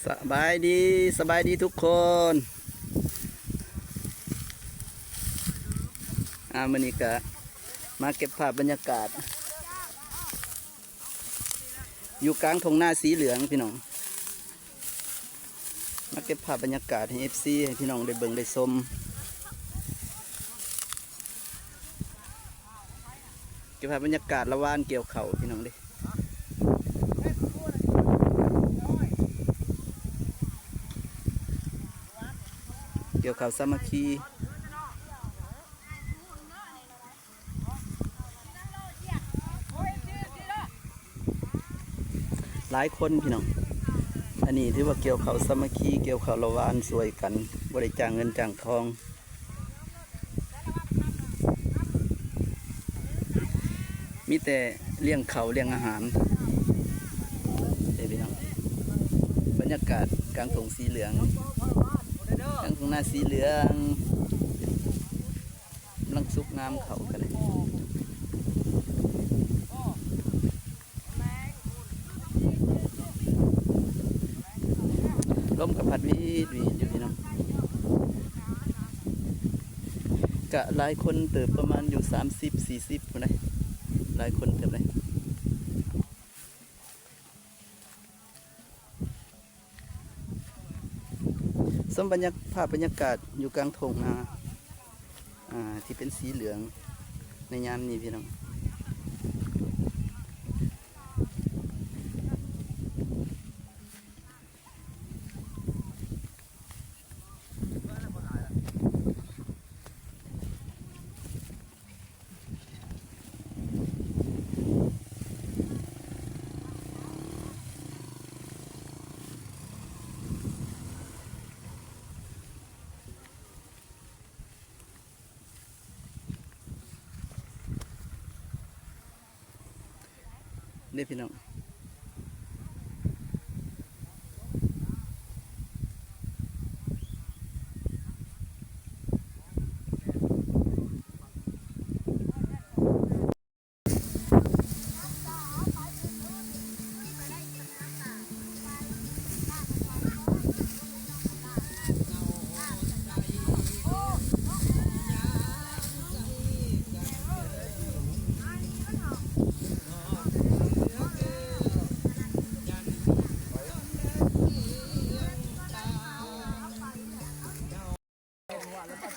ສະບາຍດີ ສະບາຍດີທຸກຄົນ. ອ່າ ມື້ນີ້ກະມາເກັບພາບບັນຍາກາດ ຢູ່ກາງທົ່ງນາສີເຫຼືອງພີ່ນ້ອງ, ມາເກັບພາບບັນຍາກາດໃຫ້ເອັຟຊີ ໃຫ້ພີ່ນ້ອງໄດ້ເບິ່ງໄດ້ຊົມ, ເກັບພາບບັນຍາກາດລະຫວ່ານກ່ຽວເຂົ້າພີ່ນ້ອງເດ້. ກ່ຽວເຂົ້າສາມັກຄີ. ຫຼາຍຄົນພີ່ນ້ອງ, ອັນນີ້ຖືວ່າກ່ຽວເຂົ້າສາມັກຄີ, ກ່ຽວເຂົ້າລະຫວ່ານຊ່ວຍກັນ, ບໍ່ໄດ້ຈ້າງເງິນຈ້າງທອງ, ມີແຕ່ລ້ຽງເຂົ້າລ້ຽງອາຫານເດ້ພີ່ນ້ອງ. ບັນຍາກາດກາງທົ່ງສີເຫຼືອງ, ກາງທົ່ງນາສີເຫຼືອງ. ກຳລັງສຸກງາມເຂົ້າກໍໄດ້. ລົມກໍພັດຫວີດໆຢູ່ພີ່ນ້ອງ, ກະຫຼາຍຄົນເຕີບ ປະມານຢູ່ສາມສິບ ສີ່ສິບພຸ້ນໃດ໋, ຫຼາຍຄົນເຕີບເດ້. ຊົມບັນຍາ ພາບບັນຍາກາດຢູ່ກາງທົ່ງນາ ອ່າ ທີ່ເປັນສີເຫຼືອງໃນຍາມນີ້ພີ່ນ້ອງ. ເດ້ພີ່ນ້ອງ.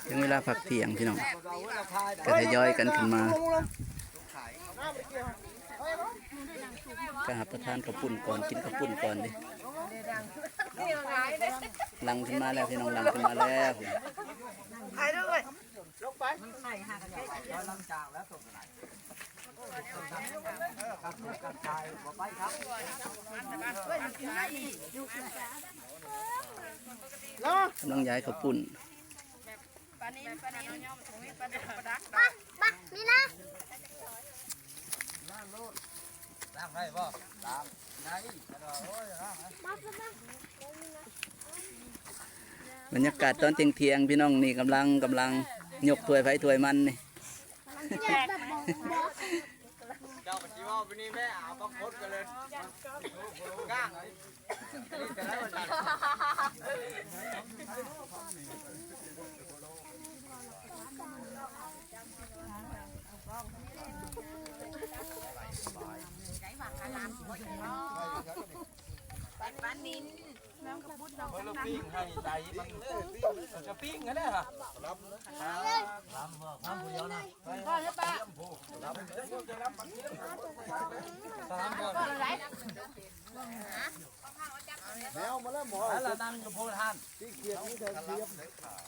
ເຖິງເວລາພັກທ່ຽງພີ່ນ້ອງ, ກະທະຍອຍກັນຂຶ້ນມາ ກະຮັບປະທານເຂົ້າປຸ້ນກ່ອນ, ກິນເຂົ້າປຸ້ນກ່ອນເດ້. ຫຼັ່ງຂຶ້ນມາແລ້ວພີ່ນ້ອງ, ຫຼັ່ງຂຶ້ນມາແລ້ວ. ກຳລັງຍ້າຍເຂົ້າປຸ້ນ. ບັນຍາກາດຕອນທ່ຽງໆ ພີ່ນ້ອງ, ນີ້ກຳລັງ ກຳລັງຍົກຖ້ວຍໃຜຖ້ວຍມັນນີ້. ເຈົ້າກໍຊິເວົ້າໄປນີ້ແມ່ ເອົາປາກົດກັນເລີຍ ກ້າງ. ເພິ່ນລະປີ້ງໃຫ້ໃສ່ ມັນຈະປີ້ງຫັ້ນແຫຼະ. ແມວມາແລ້ວໝໍ. ລະນັ່ງຢູ່ພຸ້ນຫັ້ນ.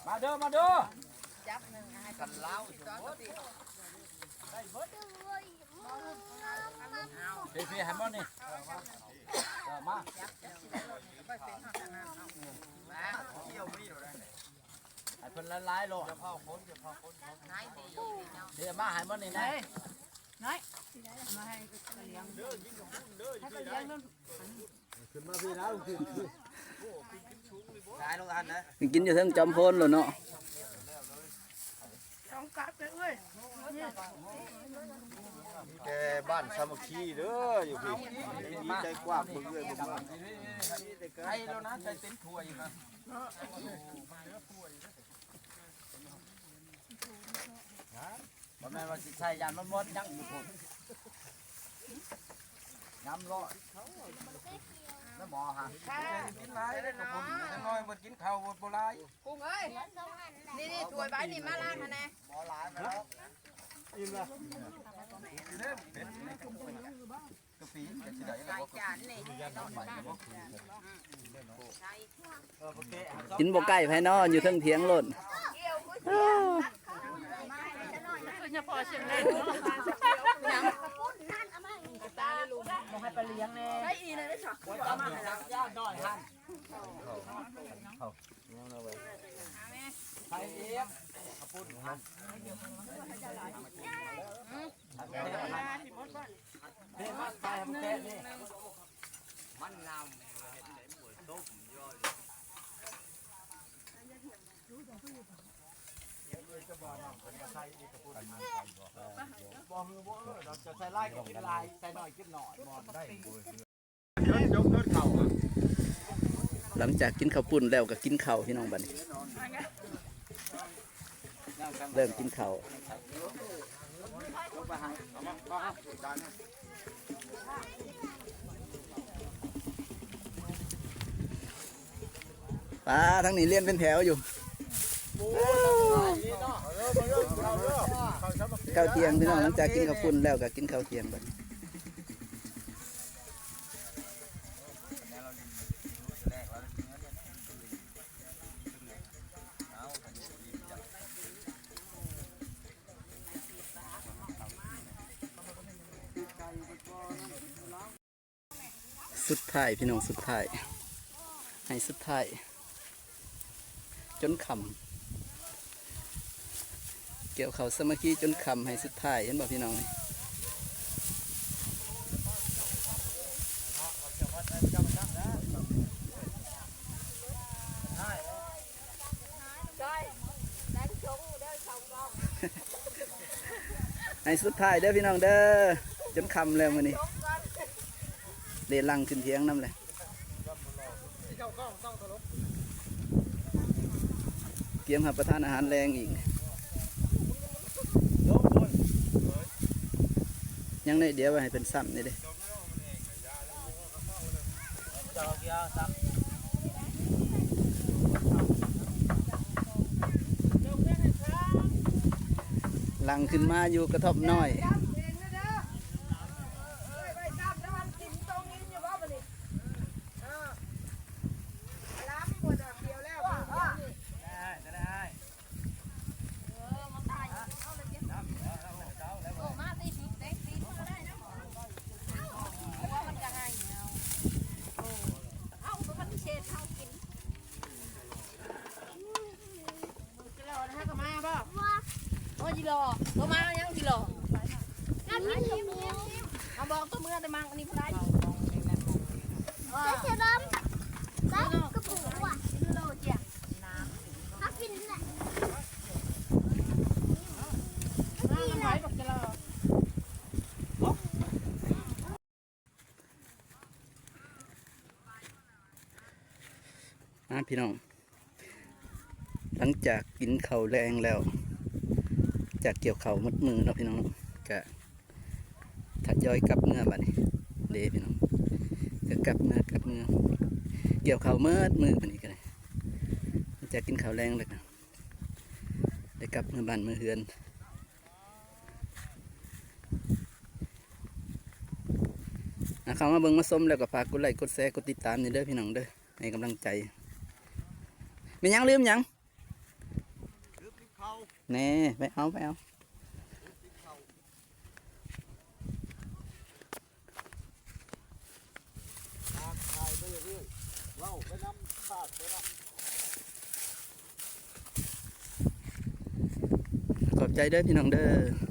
ມາເດີ ມາເດີ. ຄັນລາວ ໄດ້ເບິດ. ເພ ເພ ໃຫ້ໝົດນີ້. ເອີ ມາ ໃຫ້ເພິ່ນຫຼາຍໆໂລດ. ເພ ມາໃຫ້ໝົດນີ້ນະ. ນ້ອຍ ມາໃຫ້ກະຫຼຽງ ໃຫ້ກະຫຼຽງ. ຂຶ້ນມາພີ້ນະ ຂຶ້ນ ໄດ້ລົງອັນນະ ກິນຢູ່ເທິງຈອມໂພນໂລດເນາະ. ສອງກັບເລີຍເອີຍ. ມີແຕ່ບ້ານສາມັກຄີເດີ ຢູ່ພີ້ ມີໃຈກວ້າງເບິ່ງເອື້ອຍເບິ່ງນ້ອງ ໃສ່ແລ້ວນະ ໃສ່ເຕັມຖ້ວຍນະ ບໍ່ແມ່ນວ່າຊິໃສ່ຢ້ານມັນໝົດ ຍັງຢູ່ພຸ້ນ ຍຳໂລດ ແລ້ວໝໍຫາ ກິນຫຼາຍເດ້ ນ້ອຍບໍ່ກິນເຂົ້າບໍ່ຫຼາຍ ກຸ້ງເອີຍ ນີ້ໆ ຖ້ວຍໃບນີ້ມາລ້າງຫັ້ນແດ່ ບໍ່ຫຼາຍ ກິນບໍ່ໃກ້ໃຜເນາະ ຢູ່ເທິງຖຽງໂລດ ຫຼັງຈາກກິນເຂົ້າປຸ້ນແລ້ວກໍກິນເຂົ້າ ພີ່ນ້ອງ ບັດນີ້ ເລີ່ມກິນເຂົ້າ ປາ ທາງນີ້ລຽນເປັນແຖວຢູ່ ເຂົ້າທ່ຽງ ພີ່ນ້ອງ ຫຼັງຈາກກິນເຂົ້າປຸ້ນແລ້ວກໍກິນເຂົ້າທ່ຽງບັດນີ້. ສຸດທ້າຍ ພີ່ນ້ອງ ສຸດທ້າຍ ໃຫ້ສຸດທ້າຍ ຈົນຄ່ຳ ກ່ຽວເຂົ້າສາມັກຄີຈົນຄ່ຳໃຫ້ສຸດທ້າຍ ເຫັນບໍ່ພີ່ນ້ອງ? ໃຫ້ສຸດທ້າຍເດີພີ່ນ້ອງເດີ ຈົນຄ່ຳແລ້ວມື້ນີ້ ເລລັງຂຶ້ນຖຽງນຳແຫຼະ ກຽມຮັບປະທານອາຫານແລງອີກ ຍັງໜ້ອຍດຽວ ໄວ້ໃຫ້ເພິ່ນຊ້ຳນີ້ເດ້. ຫຼັງຂຶ້ນມາຢູ່ກະທ່ອມນ້ອຍ ອ່າ ພີ່ນ້ອງ ຫຼັງຈາກກິນເຂົ້າແລງແລ້ວ ຈາກກ່ຽວເຂົ້າໝົດມື້ເນາະ ພີ່ນ້ອງເນາະ ກະ ທະຍອຍກັບເມືອບາດນີ້ເດ້ພີ່ນ້ອງ ກໍກັບເມືອ ກັບເມືອ ກ່ຽວເຂົ້າໝົດມື້ບາດນີ້ກໍໄດ້ ຈາກກິນເຂົ້າແລງແລ້ວກໍໄດ້ກັບເມືອບ້ານເມືອເຮືອນ. ອ່າ ເຂົ້າມາເບິ່ງມາຊົມແລ້ວກໍຝາກກົດໄລ້ກົດແຊກົດຕິດຕາມນີ້ເດີພີ່ນ້ອງເດີ ໃຫ້ກຳລັງໃຈ. ແມ່ນຫຍັງ? ລືມຫຍັງ? ແນ່ ໄປເອົາ ໄປເອົາ ຂອບໃຈເດີພີ່ນ້ອງເດີ.